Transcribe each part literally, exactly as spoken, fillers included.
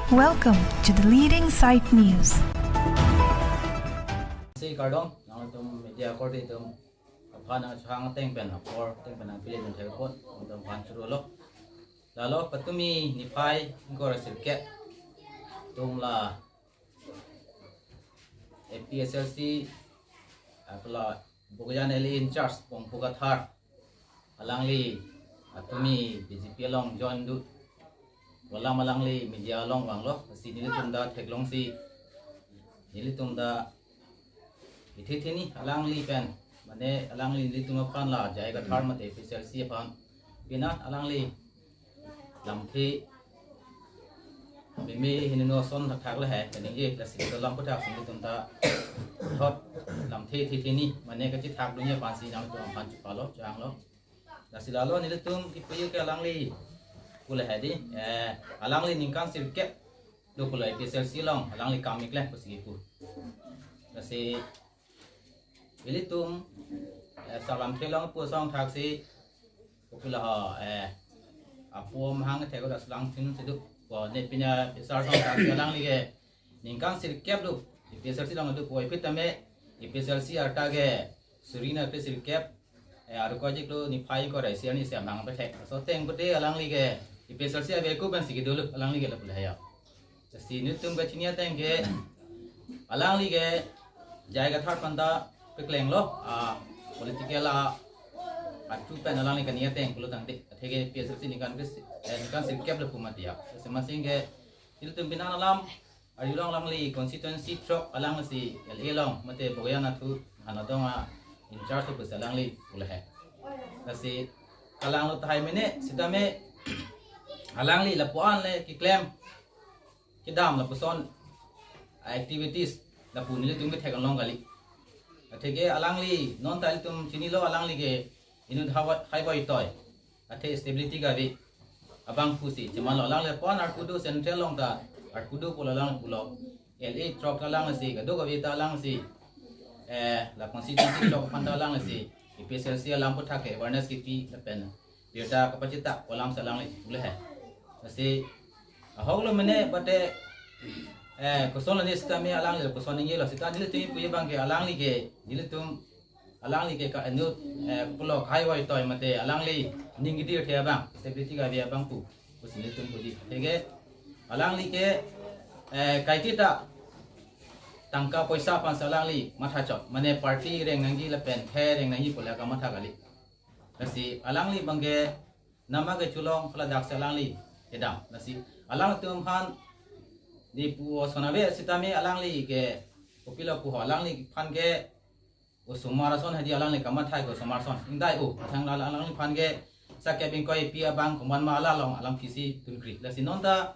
Welcome to the leading site news. Si kardom, nangtum media korte atum aphan nangchehang ateng pen apor ateng pen nangpili pen thekpon, nangtum aphan churolo. Lalo patumi niphai ingkoi ra sirkep atum la A P S L C, ah, pula Bokajan L A in charge Pongpo Kathar, alangli atumi B J P along join dun. Walam alangli media along vanglo, si nelitum ta theklongsi, nelitum ta ithi thini alangli pen, mane alangli nelitum aphan la J I Kathar mate A P S L C aphan, pina alangli lamthe meme hini no ason thakthak le he, kaningje lasi kedo alam aputhak si nelitum ta thot lamthe ithi thini, mane kachethak dunji aphansi nangtum aphan chepalo, chehanglo. Lasi lalo nelitum kipu ke alangli pu le he di, eh, alangli ningkan sirkep do pulo A P S L C along, alangli kam ik le pusi kipu. Lasi ilitum, eh, salam thelong pu asong thaksi, pu pulo ho, eh, apo amahang thek ko da sulang thin si do. Ko ne pina sar asong thaksi alangli ke ningkan sirkep do A P S L C along do, ko ipit tame A P S L C arta ke suri na pe sirkep, eh, aru ko jik lo niphai ingkoi ra isi arni si amahang pethek. So ateng pute alangli ke A P S L C ave ko pensi kedo lo, alangli ke lapu le he ya. Lasi nelitum kachini ateng ke alangli ke J I Kathar aphan ta peklenglo, ah, political a, atu pen alangli kani ateng pulo tangte. Atheke A P S L C ningkan ke si, eh, ningkan sirkep le pu mati ya. Lasi masing ke nelitum pina alam arjulong alangli constituency throk alangsi L A along mate Bokajan athu hanadong a in charge pusi alangli pu le he. Lasi kalang lo tahai mene sitame alangli lapu-an le keklem kedam lapuson activities lapu nelitum kethek along kali. Atheke alangli non ta ilitum chinilo alangli ke inut hawa-, haibai toi. Athe stability kave abang pusi. Chemalo alangli pon arkudu central along ta arkudu pulo alang pulo. L A throk alangsi, kadokave ta alangsi, eh, la constituency throk aphan ta alangsi A P S L C alam aputhak ke awareness kipi lapen birta kapachethak alam si alangli pu le he. Lasi ahok lo mene bate, eh, koson lo ni sitame alangli koson ningje lo sita nelitum puji abang ke alangli ke nelitum alangli ke ka inut, eh, pulo haibai toi mate alangli ning kedir the abang, stability kave abang pu, pusi nelitum puji. Atheke alangli ke, eh, kaiketa tangka poisa aphansi alangli matha chot, mane party reng nangji lapen he reng nangji pu le kamatha kali. Lasi alangli abang ke nama kechelong hala dak si alangli kedam. Lasi alangtum aphan di pu ason ave sitame alangli ke kopilo pu ho, alangliphan ke osomar ason hadi alangli kamatha ke osomar ason. Ingdai o, thang la alangliphan ke sirkep ingkoi pi abang komat ma ala along alam kisi tunkri. Lasi non ta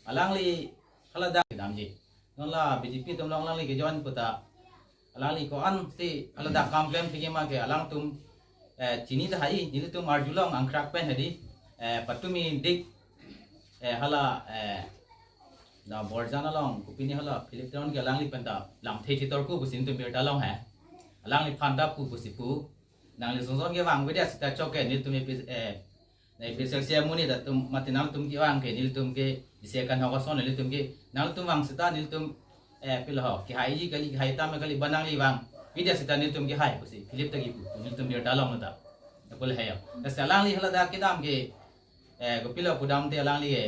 alangli hala dak kedamji. Non la B J P atum along alangli ke join pu ta alangli ko-an si hala dak kam klem phi ke ma ke alangtum, eh, chini tahai, nelitum arjulong angkrak pen hadi, eh, patumi dik, eh, hala, eh, na Borjan along, kopine hala Philip Teron ke alangli pen ta lamthe chitor ko pusi nelitum birta long he. Alangliphan ta pu pusi pu. Nangli songson ke vang bidi sita chok ke nelitum A P S, eh, na A P S L C amonit atum mate nangtum kevang ke nelitum ke isi akanghok ason nelitum ke nangtum vang sita nelitum, eh, pilo ho, kehaiji kali, kehai tame kali, ba nangli vang bidi sita nelitum kehai pusi Philip ta kipu, nelitum birta long ta. Lapu le he ya. Lasi alangli hala dak kedam ke, eh, kopilo pu dam te alangli ke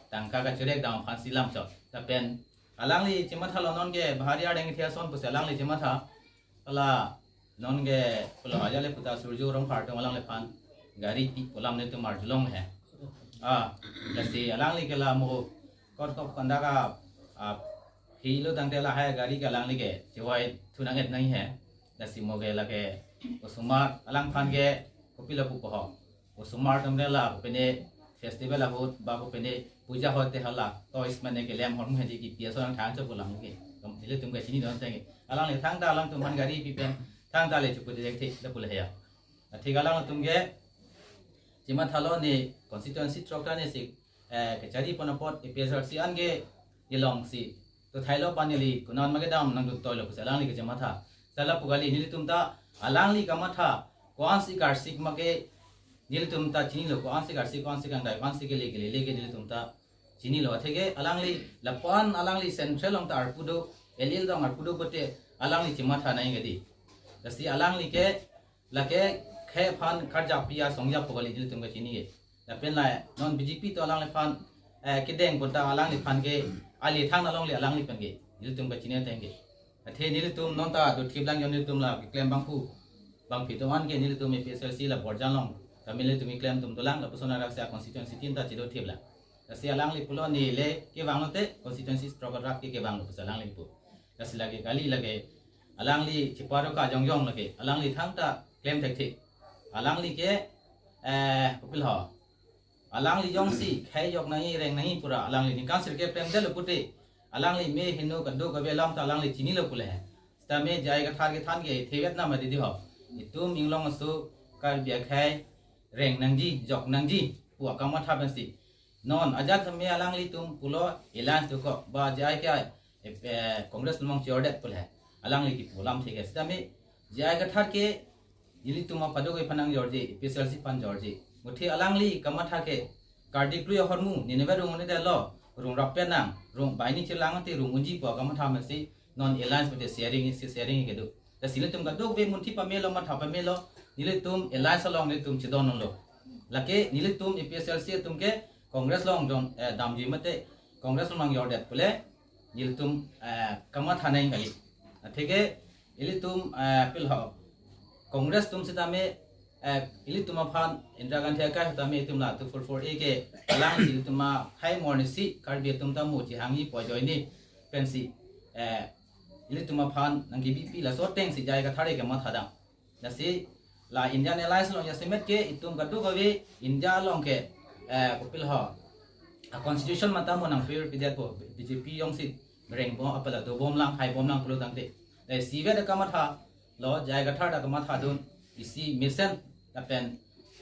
tangka kachorek dam aphansi lam chot. Lapen alangli chematha lo non ke bahari ardeng the ason pusi alangli chematha. Hala non ke pulo ajale puta Surjo Rongphar atum alangliphan gari pi pu alam nelitum arjulong he. Ah, lasi alangli ke la mo kot kop kanda ka, ah, hilo tangte lahai gari ke alangli ke chevai thu nang-et nang he. Lasi mo ke lake osomar alangphan ke kopilo pu po ho. Osomar atum ke la kopine festival ahut ba kopine puja ahut te hala toys mane kelem ahormu hadi kipi ason thang chot pu alam ke. Nelitum ke chini non teng. Alangli thangta alangtum aphan gari pi pen thangta le chepu direct the lapu le he ya. Atheke alangtum ke chematha lo ne constituency throk ta ne si, eh, kechari pon apot A P S L C an ke ilong si to thailo paneli kunan ma kedam nangdun toilo pusi alangli ke chematha. Sala pu kali nelitum ta alangli kamatha ko-ansi karsik ma ke nelitum ta chinilo, ko-ansi karsik, ko-ansi kangdai, ko-ansi kele, kelele ke nelitum ta chinilo. Atheke alangli lapu-an alangli central along ta arpu do, L A along arpu do pulote alangli chematha nangji kadi. Lasi alangli ke lake khei aphan karjap pi asong jap pu kali nelitum kachini ke. Lapen la non B J P atum alangliphan, eh, kedeng pon ta alangliphan ke ali thang along le alangliphan ke nelitum kachini ateng ke. Athe nelitum non ta dothip lang, jon nelitum la keklem abangphu abangpi atum an ke nelitum A P H L C la Borjan along tame nelitum keklem atum dolang, lapuson arak se constituency tin ta chedothip lang. Lasi alangli pulo neli le kevang lote constituency struggle rak ke kevang lo pusi alangli pu. Lasi lake kali, lake alangli chiparo ka jongjong lake alangli thangta klem thekthe. Alangli ke, eh, kopilo, alangli jongsi khei jok nangji, reng nangji pura alangli ningkan sirkep premdetlo pulote, alangli me heno kadokave alam ta alangli chinilo pule. Sitame J I Kathar kethan ke thevet nama didi ho. Itum inglong aso Karbi akhei reng nangji, jok nangji pu akamatha pensi non ajat tame alanglitum pulo alliance dokok ba J I ke, eh, Congress along chejordet pule. Alangli kipu alam theke. Sitame J I Kathar ke nelitum apado ke aphan nangjorji, A P H L C aphan jorji. Muthe alangli kamatha ke kardi krui ahormu, nini ba rung un-edetlo, rung rap pen nang, rung banghini chelang te rung unji pu akamatha pensi non alliance mate sharing, si sharing kedo. Lasi nelitum kadokave munthi pamelo, matha pamelo, nelitum alliance along nelitum chedon lo. Lake nelitum A P H L C atum ke Congress along don, eh, damji mate Congress along jordet pule nelitum, eh, kamatha nangji kali. Atheke ilitum, eh, pilho Congress atum sitame, eh, ilitum aphan Indira Gandhi akai sitame itum la two four four A ke alang si ilitum akhei mornisi Karbi atum ta mo chihangji pu ajoine pensi, eh, ilitum aphan nangkebipi, laso atengsi J I Kathar ke mathadam. Lasi la Indian Alliance along jasemet ke itum kadokave India along ke, eh, kopilo, a constitution mate mo nangpir pidetpo, B J P jongsi reng bom apala dobom lang, hai bom lang pulo tangte. Lasi vet akamatha lo, J I Kathar ta kamathadun, isi mesen lapen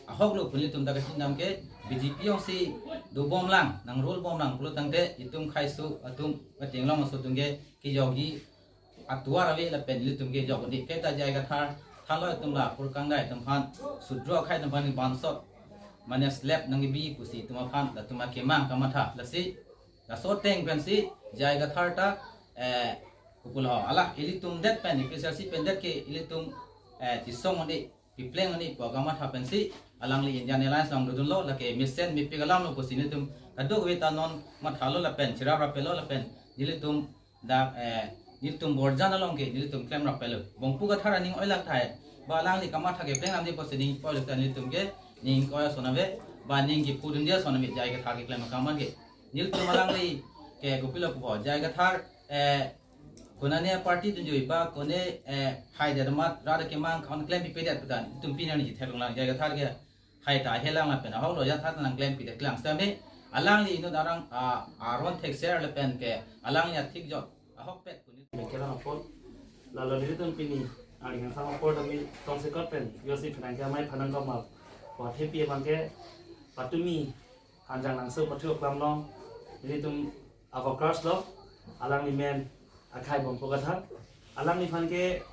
ahok lo pu nelitum ta kachingdam ke, B J P jongsi dobom lang, nang rule bom lang pulo tangte itum khei aso atum, atenglong aso atum ke kejokji atovar ave lapen ilitum ke jok un-e. Kaita J I Kathar thanlo, itum la purkang dai atum aphan, sudro akhei atum aphan bansot mane slap nangkebi pusi itum aphan latum akemang kamatha. Lasi laso ateng pensi J I Kathar ta, eh, kopilo, ala ilitum det pen, A P H L C pen det ke ilitum, eh, chisong un-e, pipleng un-e pu akamatha pensi alangli Indian Alliance along dodunlo, lake mesen mepik alam lo pusi nelitum kadokave ta non mathalo lapen chirap rappetlo lapen nelitum dak, eh, nelitum Borjan along ke nelitum klem rappetlo. Bongpu Kathar aning oi lang thai, ba alangli kamatha ke pleng namdi pusi ning oi lo ta nelitum ke ning oi ason ave, ba ning kepudunji ason ave, J I Kathar keklem akam an ke. Nelitum alangli ke kopilo pupo, J I Kathar, eh, konane party dunjui ba kone, eh, hai det amat rat akemang kon klempipedet pu ta nelitum pini arni chithek longlo, J I Kathar ke hai ta helang lapen ahok lo, ajat hat nangklempidet klang sitame alangli inut arang, ah, aron thekser lapen ke alangli athik jok ahokpet pu nelitum kelang apot. Lalo nelitum pini arni kangsam apor tame tongsekot pen U S A pherangke amei phanang kamal, wa thepi abang ke patumi Hanjanglangso pathu aklam along nelitum a-workers lo, alangli men akhei Bongpu Kathar. Alangliphan ke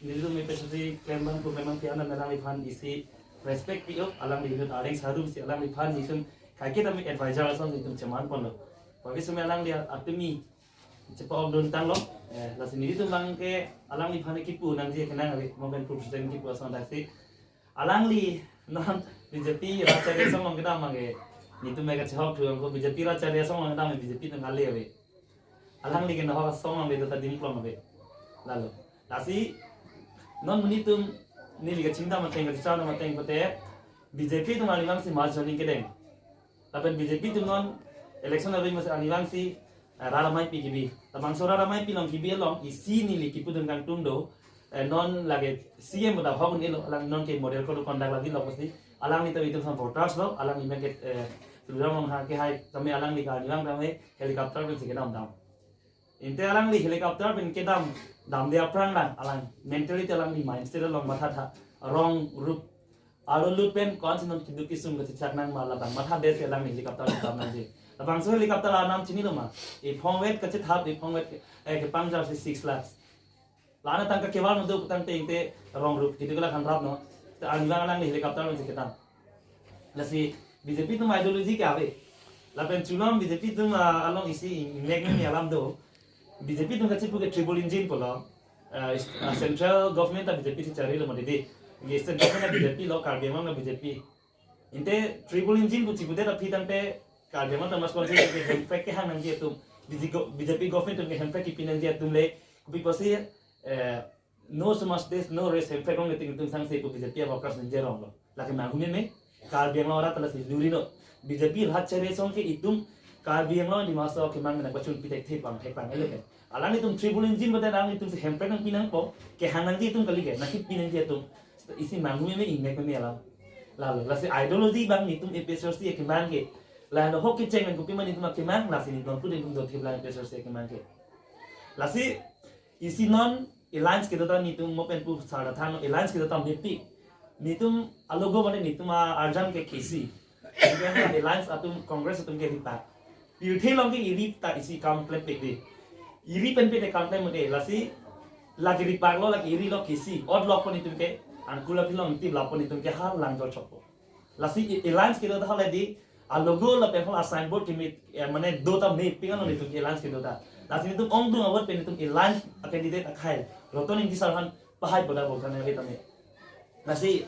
nelitum A P H L C klembang pu klembang pian alangliphan isi respect pi-o, alangli inut areng sarum si alangliphan nelitum kaike tame advisor ason nelitum cheman ponlo. Bagi sumi alangli atumi chepa-ok dun tanglo, eh, lasi nelitum abang ke alangliphan kipu nangji kenang ave, mo pen president kipu ason daksi. Alangli non B J P rat charli asong along kedam abang ke, nelitum ke kachehok thu ko B J P rat charli asong along kedam B J P atum kali ave. Alangli ke nahok asong along le ta dim klong ave. Lalo. Lasi non nelitum neli kachingdam ateng, kachingdam ateng pute B J P atum arnivang si mass joining kedeng. Lapen B J P atum non election arni mas arnivang si, eh, rat amei pi kebi. Labangso rat amei pi along kebi along isi neli kipudun kangtung do, eh, non lake C M udah hok un-elo, alang non ke model code of conduct lagi lo pusi. Alangli ta itum sam voters lo, alangli men ke, eh, Tuliram Ronghang ke hai tame alangli ke arnivang tame helicopter pen si kedam dam. Ante alangli helicopter pen kedam damde aphrang lang alang mentality, alangli mindset along mathatha, wrong route arlo lut pen ko-an si non keduk kesung kachechak nang ma, labang mathadet si alangli helicopter kedam nangji. Labangso helicopter anam chinilo ma? Ephongvet kachethap, ephongvet ke, eh, kepangjar si six lakhs. La-an atangka kevan mudo putangte ante wrong route kedo kelak han rapnon. Ta arnivang alangli helicopter pen si kedam. Lasi B J P atum ideology ke ave. Lapen chulam B J P atum, ah, along isi ingnek ni alam do. B J P atum kachipu ke triple engine pulo. Ah, is- ah, central government ta B J P si charilo mati di. Ye state government ta B J P lo, Karbi Anglong ta B J P. Inte triple engine pu chipudet aphi tangte Karbi Anglong Autonomous Council ke hemprek kehang nangji atum, B J P go-, B J P government atum ke hemprek kipi nangji atum le, kopi pusi, eh, no so much this, no rest, hemprek long ting tum sangse pu B J P workers ningje rong lo. Lake manghu meme, Karbi Anglong arat ta lasi luri no. B J P rat chere song ke itum Karbi Anglong Dima Hasao kemang nangpachun pitek thepang thepang ele ke. Alanglitum triple engine pulote alanglitum si hemprek nangpi nangpo, kehang nangji atum kali ke, nangkipi nangji atum. Isi manghu meme, ingnek meme alam. Lalo, lasi ideology abang netum A P H L C akemang ke. Lalo ho kecheng nang kopi ma netum akemang, lasi netum pudin tum dothip lang A P H L C akemang ke. Lasi isi non alliance kedo ta netum mo pen pu sar than alliance kedo ta mepik. Netum alogo mane netum a-arjan ke K C. Alliance atum Congress atum ke ripak. Pirthe along ke eri ta isi kam klem pik di. Eri pen pik de kam klem de. Lasi lake ripak lo, lake eri lo K C. Ot lok pon netum ke angkul aphi long tip lap pon netum ke hal lang jol chokpo. Lasi i- alliance kedo ta hal di. Alogo lapen hal a-signboard ke mit, eh, mane do ta mepik ano netum ke alliance kedo ta. Lasi netum ongdung awot pen netum alliance a-candidate akhai Roton Engti sar aphan pahai boda bol than ave tame. Lasi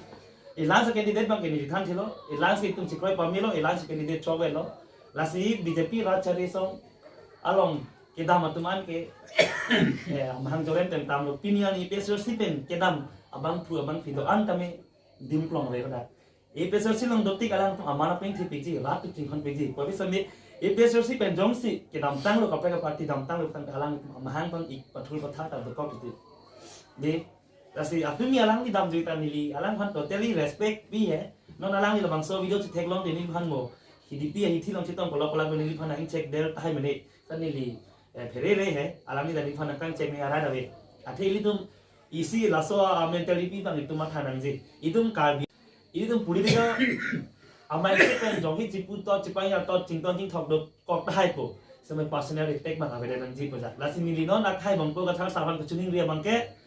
alliance a-candidate abang ke neli than thilo, alliance ke itum chikroi pamelo, alliance a-candidate chok avelo. Lasi B J P rat chere song along kedam atum an ke, eh, mahang joren pen tamlo, pini an A P H L C pen kedam abangphu abangpi do-an tame dim klong ave kodak. A P H L C along dotik alangtum aman apeng thepikji, rat atum chingkhon pikji. Kopi sami A P H L C pen jongsi kedamtanglo, kaprek aparty damtanglo tangte alangtum amahang abang ik pathul patha ta dokok titi. Di, lasi atumi alangli damjui ta neli alangphan totally respect pi he. Non alangli labangso video chetheklong de neliphan mo. Hidipi ahithi along chetong kolok kolok neliphan nang check del tahai mene. Ta neli, eh, pherere he. Alangli ta neliphan nang kang check ni arat ave. Athe ilitum isi laso a-mentality abang itum matha nangji. Itum Karbi, itum political a-mindset pen jonghi chipu tot, chipang ya tot, chington chingthok dokok tahai po. Sami personal attack abang ave nangji po ja. Lasi neli non akhai abang po kathar saban kachiningri abang ke.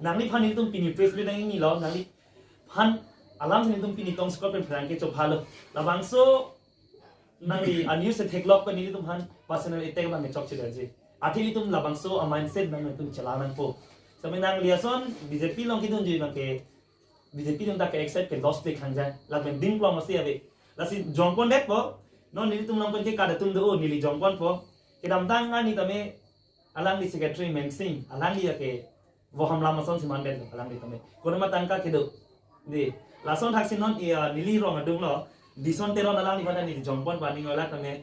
Nangliphan itum pini press meet nanglilo, nangliphan alam si netum pini tong skop pen pherangke chophalo. Labangso nangli a-news chetheklok pen nelitum aphan personal attack abang chokche daji. Athe ilitum labangso a-mindset abang netum chelang nangpo. Sami nangli ason B J P along kedunji abang ke B J P atum ta ke accept ke loss pe khangja. Lapen dim klong masi ave. Lasi jongpon detpo. Non nelitum along pen ke kada atum do, neli jongponpo. Kedamtang ani tame alangli secretary Mensing, alangli ake voham lam ason si mandetlo, alangli tame. Kono ma tangka kedo. Di, lason thaksi non iya neli rong adunglo. Dison Teron alangliphan ta neli jongpon paning ola tame.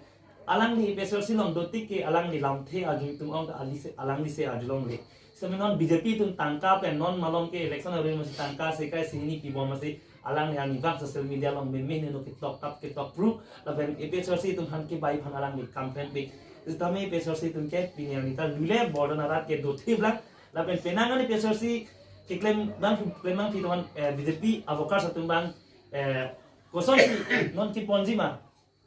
Alangli A P H L C along dotik ke alangli lamthe arju atum ong ta ali se, alangli se arjulongle. Sami non B J P atum tangka pen non malom ke election arun masi tangka sekai sehini kibom masi alangli arnivang social media along meme ne no ketok tap ketok pru lapen A P H L C atum aphan kebai aphan alangli campaign pik. Sitame A P H L C atum ke pini arni ta lule border arat ke dothip lang lapen penang ani A P H L C keklem abang, klem abangpi atum aphan, eh, B J P a-workers atum abang, eh, kosonsi non keponji ma,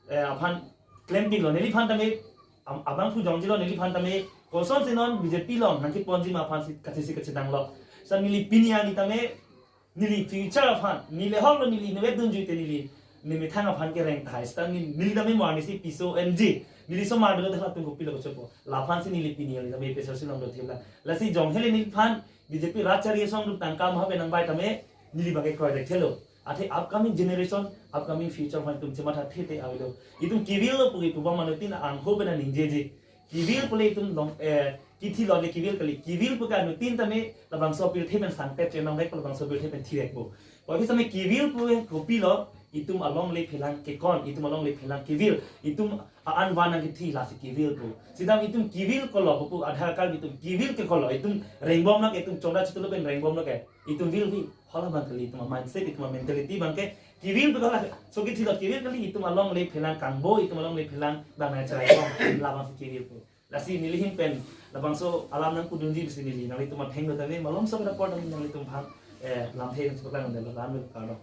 eh, aphan klempiklo, neliphan tame, am- abangphu jongjilo, neliphan tame kosonsi non B J P along nangkeponji ma aphan si kachisi kachidanglo. Sa neli pini ani tame neli future aphan, neli hoklo, neli inutvet dunjuite neli nemethang aphan kereng tahai. Sita neli, neli tame mo ani si piso N G, neli somar dolo dak latum kopilo kochopo. Laphan si neli pini ani tame A P H L C along dothip lang. Lasi jong hele neliphan B J P rat chere song atum tangka maha penang bai tame neli abang ke kroidetlo. Athe upcoming generation, upcoming future aphan itum chematha thete avelo. Itum kivil lo pu ke pu abang anuttin angho pen ningjeji. Kivil pule itum long, eh, kithi longle kivil kali. Kivil pu ke anuttin tame labangso pirthe pen sangpet chenong vek, labangso pirthe pen thi vekpo. Kopi sami kivil pu ke kopilo, itum alongle phelang kekon, itum alongle phelang kivil, itum a-an van nangkethi lasi kivil pu. Sidam itum kivil kolo pu Aadhaar card itum kivil ke kolo, itum rengbomlo ke, itum chonda chitulo pen rengbomlo ke. Itum vil vi, hala abang kali itum a-mindset, itum a-mentality abang ke, kivil pu hala, so kithilo kivil kali, itum alongle phelang kangbo, itum alongle phelang abang nangcherai bom, labangsi kivil pu. Lasi neli ahin pen, labangso alam nangpudunji pusi neli, nanglitum atheng do tame, malomso kada apor tame nanglitum aphan, eh, lamthe nangchepaklang delo, lam lo kalo.